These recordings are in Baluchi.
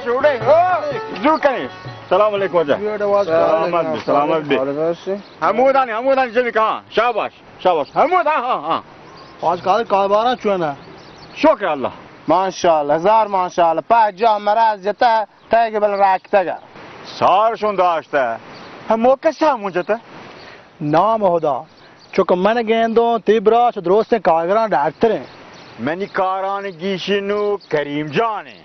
جوڑے ہو؟ زور کنے. سلام علیکم واجہ. سلامت بی، سلامت بی. ہمودانی، ہمودانی جمی کہاں؟ شاباش، شاباش. ہمودا، ہاں، ہاں. آج کل کاروباراں چون ایں؟ شکر اللہ. ماشاءاللہ، ہزار ماشاءاللہ. پہ جا مراز جتا، تیگ بل راکتگا. سار شون داشتہ. ہم موقع سامون جتا. نام خدا. چک من گندوں، تی برا چہ درستیں کارگراں ڈاکٹر ایں. منی کارانی گیشی نو کریم جان ایں.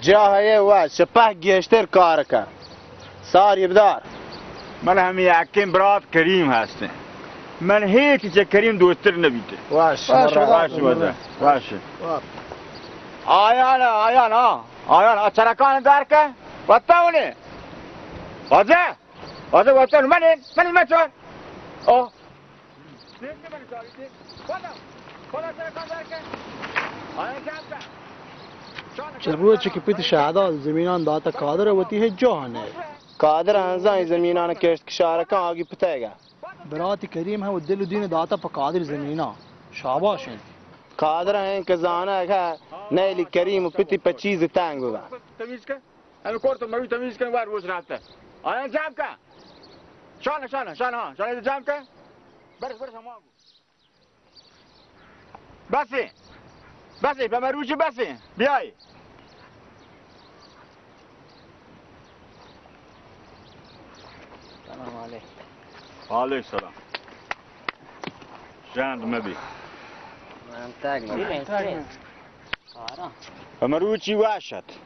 جاہ اے و سپاہ گیشتر کار کن. ساری بدار. من ہمے یکیں برات کریم ہستیں. من ہیچ چہ کریم دوستر نبیتے. واش. Wash, wash, wash. آیا نا، آیا نا، آیا نا، چرکان دار کن. وتا ہونے. واجہ، واجہ، وتا من، من، من چون. او. چہ روچے کہ پت شہداد زمینان داتہ قادر ءَ، وتی ہچ جاہ نہ. قادر ہنزاں اے زمینان کشت کشار کن آگی پتئیگا. براتی کریم ہم دل و دین داتہ پہ قادر زمینان. شاباش انت. قادر ہیں کہ زانگ ءَ نیلی کریم و پتی پہ چیز تنگ ببا. تمیز کن. ہمے کور تو مروی تمیز کن، وار روچ راتہ. آیا جام کن. شان، شان، شان، ہاں، شان جام کن. برس، برس، ہما گو. بس ایں. بس ایں، پہ مروچی بس ایں. بیائی. سلام علیکم. وعلیکم سلام. شاند مبی. من تاگ نہ. پہ مروچی واشت.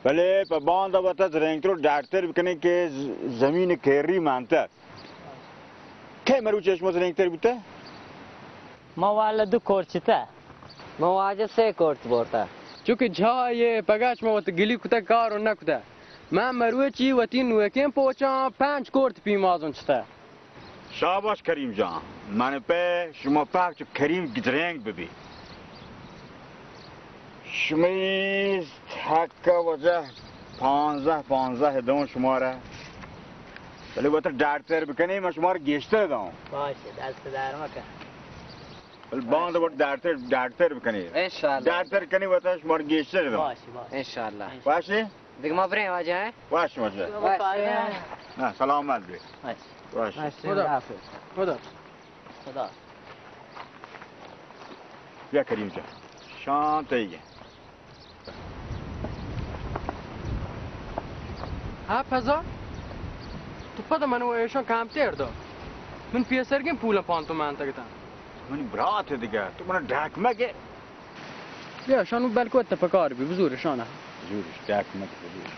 بلے پہ باندا وتا زرنگتر و ڈاکٹر بکنیں کہ ز-، زمین کیری مانتہ. کئے مروچی شما زرنگتر بوتہ؟ ما والا دو کورچ تہ. ما واجہ سے کورت بورتہ. چونکہ جاہ یہ پگاش ما وت گلی کتہ کار و نہ کتہ. من مروچی وتی نوکیں پوچاں پنچ کورت پیمازن چتہ. شاباش کریم جان، من پہ شما پاک چو کریم گدرینگ ببی. شمئی حق وجہ پانزدہ، پانزدہ دوں شمارا. بلے وت ڈاکٹر بکنی، من شمارا گیشتر دوں. باش، دست در مکن. بلے باند وت ڈاکٹر، ڈاکٹر بکنی. انشاءاللہ. ڈاکٹر کنی وت شمارا گیشتر دوں. باش، باش. انشاءاللہ. باشے؟ دیگہ ما بریں واجہ، ہیں؟ Wash, wash. واش. نا، سلامت بی. واش. واش. خدا. خدا. خدا. بیا کریم جان. شام تئی گے. ہاں پزا، تو پد من و ایشان کام تیر دو. من پیسرگیں پولا پانتو مانتگتا. منی برات دگہ، تو منا ڈاک مگے. بیا، شانو بلکو ات پکار بی، بزور شانا. بزور، ڈاک مت بزور.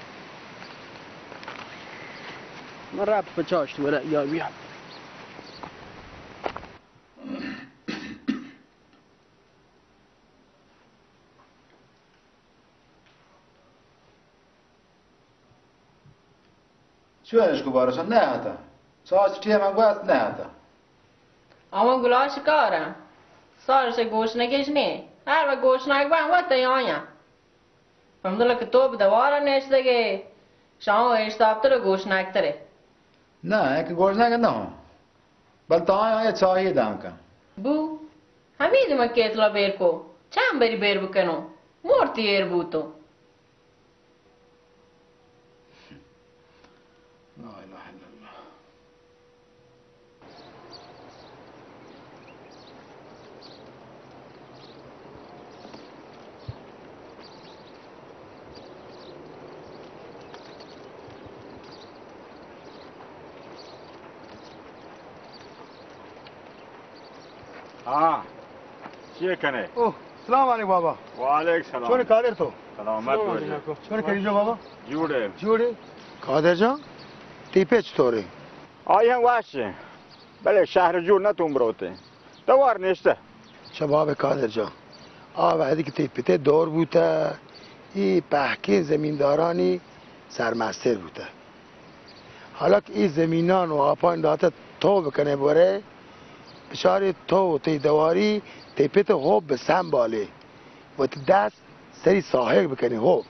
من رب پچاشت ورا، یا بیا. چونش کو بارشان نہ آتا؟ ساچ ٹیم گوات نہ آتا. اما گلاش کارا. سارش گوش نگیش نی. ہر و گوش نگ با وت آیا. پمدل کہ تو دوارا نشتگے. شاو اشتاپتر گوش نگترے. نہ، ایک گوش نگ نہ ہوں. بل تو آیا، آیا چاہیے دانکا. بو، ہمید ما کیتلا بیر کو، چند بری بیر بکنو، مورتی ایر بوتو. لا الہ الا اللہ. ہاں، چی کنے؟ اوہ، سلام علیکم بابا. وعلیکم سلام. چون قادر تو؟ سلامت باشی. چون کری جو بابا؟ جوڑے. جوڑے. قادر جان، تی پہ چطورے؟ آئی ہم واش. بلے شہر جوڑ نہ تون بروتے. توار نیشتہ. شباب قادر جان، آ وہدی کہ تی پتے دور بوتہ، ای پہکیں زمیندارانی سرمستر بوتہ. حالا کہ ای زمینان و آپان داتہ تو بکنے بورے، بچارے تو و تی دواری تی پت ہو بسنبالے، وتی دست سری ساہگ بکنے ہو.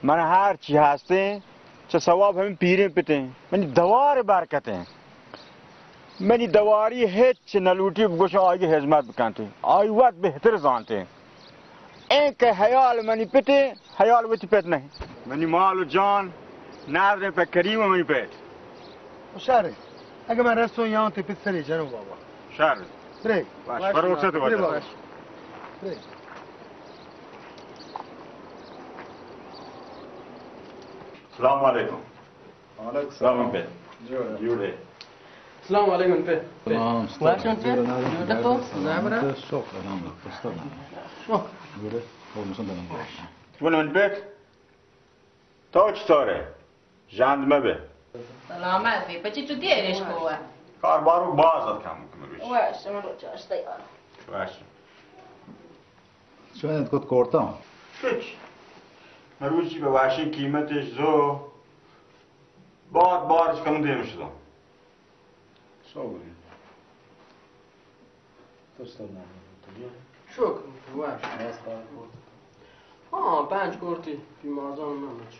من ہر چی ہستیں، چہ ثواب ہمیں پیریں پتیں. منی دوار برکتیں. منی دواری ہچ نہ لوٹی بگوشاں آئی ہزمت بکنت. آئی وت بہتر زانت. اے کہ حیال منی پتے، حیال وتی پت نہیں۔ منی مال و جان نادریں پہ کریم منی پت۔ شر، اگہ من رسوں یاں تے پسری جنوں بابا۔ شر۔ برے۔ باش، برے بابا۔ برے۔ السلام علیکم۔ وعلیکم السلام۔ سلام پہ۔ جوڑ ئے؟ جوڑ ئے۔ السلام علیکم پہ۔ سلام، وش ئے پہ؟ جوڑ ئے تو؟ زبر ئے؟ شکر الحمدللہ۔ شکر۔ جوڑ ئے؟ تو من پہ؟ تو چطور ئے؟ ژند مہ بے۔ سلامت بے۔ پچی چو دیرش کو؟ کار بارو باز ات کم کم روچ۔ وش، من روچ اش تیار۔ وش۔ چون انت کت کورتاں؟ ہچ۔ مروچی بہ واشیں قیمتش زو بار بار کنوں دیم شداں۔ سو گری۔ تو سر نہ تو۔ شکر، وش۔ ہاں، پنج کورتی پیمازان نہ مچ۔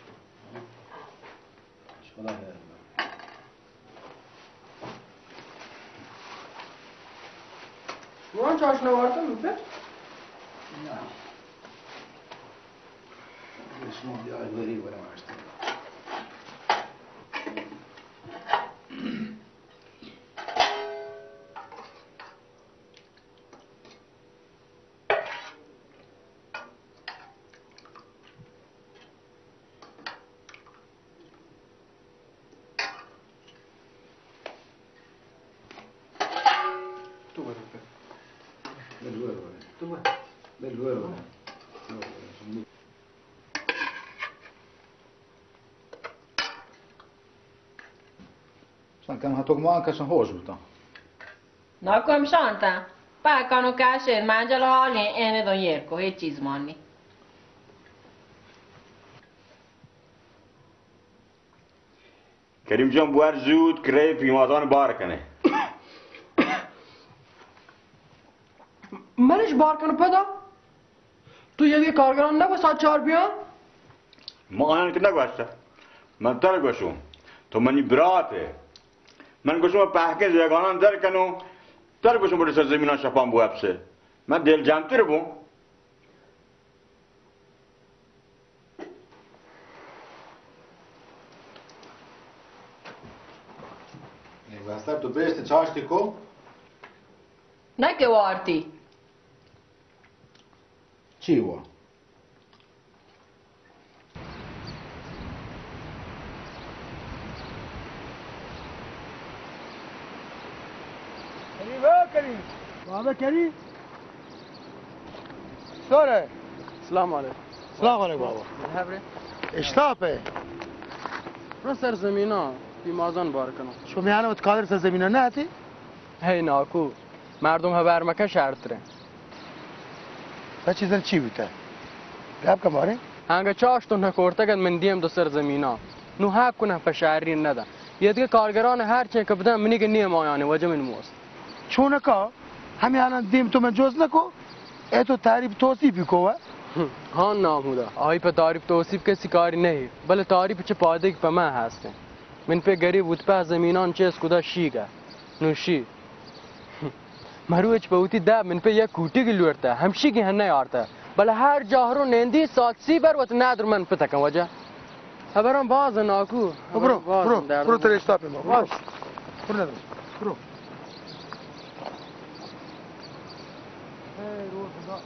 شما خیر۔ شما چاش نوارتن پہ؟ نه۔ شما بیا وری برم اشتن۔ تو بر۔ بل ور ور۔ تو بر۔ بل ور ور۔ شان کم ہتوک مان کشن ہوش بوتاں۔ ناکو ہم شانتاں۔ پاکانو کشت، منجل حالیں، اینہ دو ایر کو، ہچ چیز مانی۔ کریم جان، بور زوت کرے پیمازان بار کنے۔ منش بار کن پدا؟ تو یدی کارگران نگو ساعت چار بیان؟ ما آیان کہ نگوشتہ۔ من تر گوشوں، تو منی برات ئے۔ من گوشوں، پہکیں زیگانان در کنوں، تر گوشوں، بڑے سر زمینان شپان بو اپسے۔ من دل جمتر بوں۔ اے بستر تو بیشت چاشتی کو؟ نہ کہ وارتی۔ چی وا؟ کریم، او کریم۔ بابا کریم۔ سورہ۔ السلام علیکم۔ السلام علیکم بابا۔ اشتاپ ئے۔ رو سر زمیناں پیمازان بار کنوں۔ شو میانہ وت قادر سر زمیناں نہ آتی؟ ہے ناکو۔ مردم ہبر مکن شرتریں۔ سچی زن چی بوتہ؟ گپ کن بارے۔ ہنگہ چاش تو نکورتگ ات من دیم دو سر زمیناں۔ نو حق کنہ پہ شہری ندہ۔ یہ دیگہ کارگران ہر چین کہ بدن منی کہ نیم آیانی وجہ من موست۔ چونکا ہمے حالان دیم تو من جوز نکو؟ اے تو تعریف توصیفی کو وا؟ ہاں نامودا، آئی پہ تعریف توصیف کسی کاری نہیں، بلے تعریف چہ پادگ پہ من ہستیں۔ من پہ گریب وت پہ زمینان چیز کدا شیگا۔ نوشی۔ مروچ پہ وتی دپ من پہ یک کوٹیگی لوٹتہ، ہمشیگی ہن نیارتہ۔ بلے ہر جاہ رو نندی ساعت سی بر وت ندر من پتکن وجہ۔ ہبران باز ناکو۔ برو، برو، برو، ترے اشتاپ ما۔ برو۔ برو ندر، برو۔ اے رو خدا۔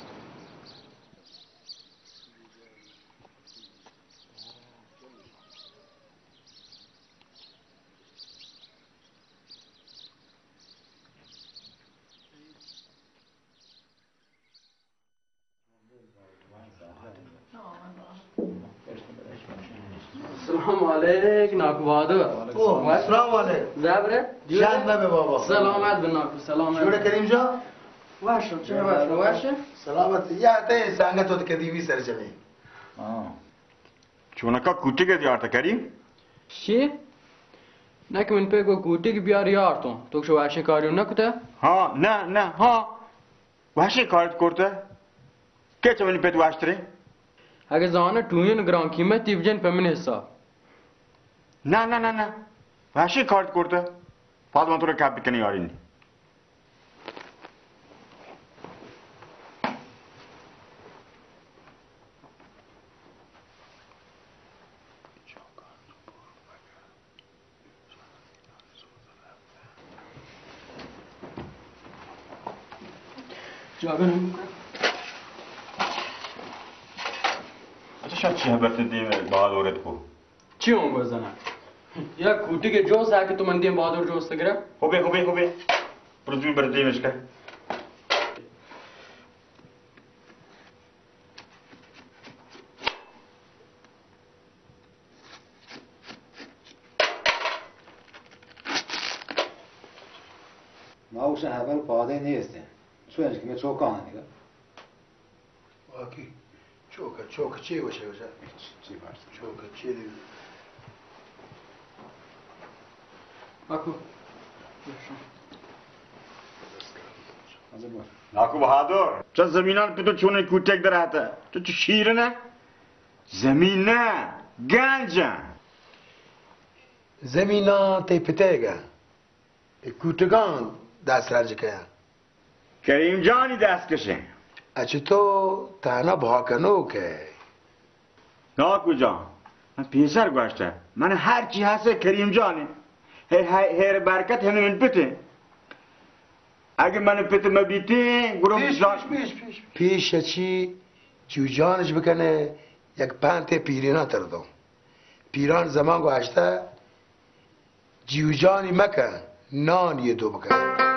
السلام علیک ناکو بہادر۔ او، السلام علیک۔ زبرے؟ شاد نبے بابا۔ سلامت بے ناکو، سلامت۔ جوڑے کریم جان؟ وش، چرا وش، وش؟ سلامت۔ یا تے سنگت تو کدی بھی سرجمے۔ ہاں۔ چونکا کوٹیگ ات یارتہ کریم؟ شی؟ نہ کہ من پہ گو کوٹیگ بیار یارتوں۔ تو شو واشیں کاریوں نہ کتہ؟ ہاں، نہ، نہ، ہاں۔ واشیں کارت کرتہ۔ کہ چہ منی پت واشتریں؟ اگہ زانہ ٹوین گران قیمتی بجن پہ من حساب۔ نہ، نہ، نہ، نہ۔ واشیں کارت کرتہ۔ فاطمہ تو را کپ کنی آرینی۔ جاگہ نہ بوکا۔ اچھا، شاید چی خبر تے دیم بہادر ات کو۔ چی ہوں بزنا؟ یا کوٹی کے جو سا کہ تو من دیم بہادر جو سگرا۔ ہو بے، ہو بے، ہو بے۔ پرزوی بر دیمش کا۔ ما گوشن ہبر پادے نیست۔ چو انچ کہ میں چوکاں دیگا۔ واقعی چوک، چوک چی گوشے گوشا؟ چی بات؟ چوک چی دیگا؟ ناکو بہادر، چہ زمینان پہ تو چونیں کوٹیگ در آتا؟ تو چہ شیر نہ؟ زمین نہ، گنج۔ زمینان تئی پتیگا، اے کوٹگان دست رنج کیا۔ کریم جانی دست کشیں۔ اچ تو تانا بھاکنوک ئے۔ ناکو جان، من پیسر گوشتہ، من ہر چی ہسے کریم جان۔ ہے، ہے، ہیر برکت ہمیں من پتے۔ اگہ من پت مہ بیتیں، گڑا پیش، جان پیش، پیش، پیش۔ پیش چی جیوجانش بکنے، یک پنتے پیرینا تر دوں۔ پیران زمان گوشتہ، جیوجانی مکن، نانی دو بکن۔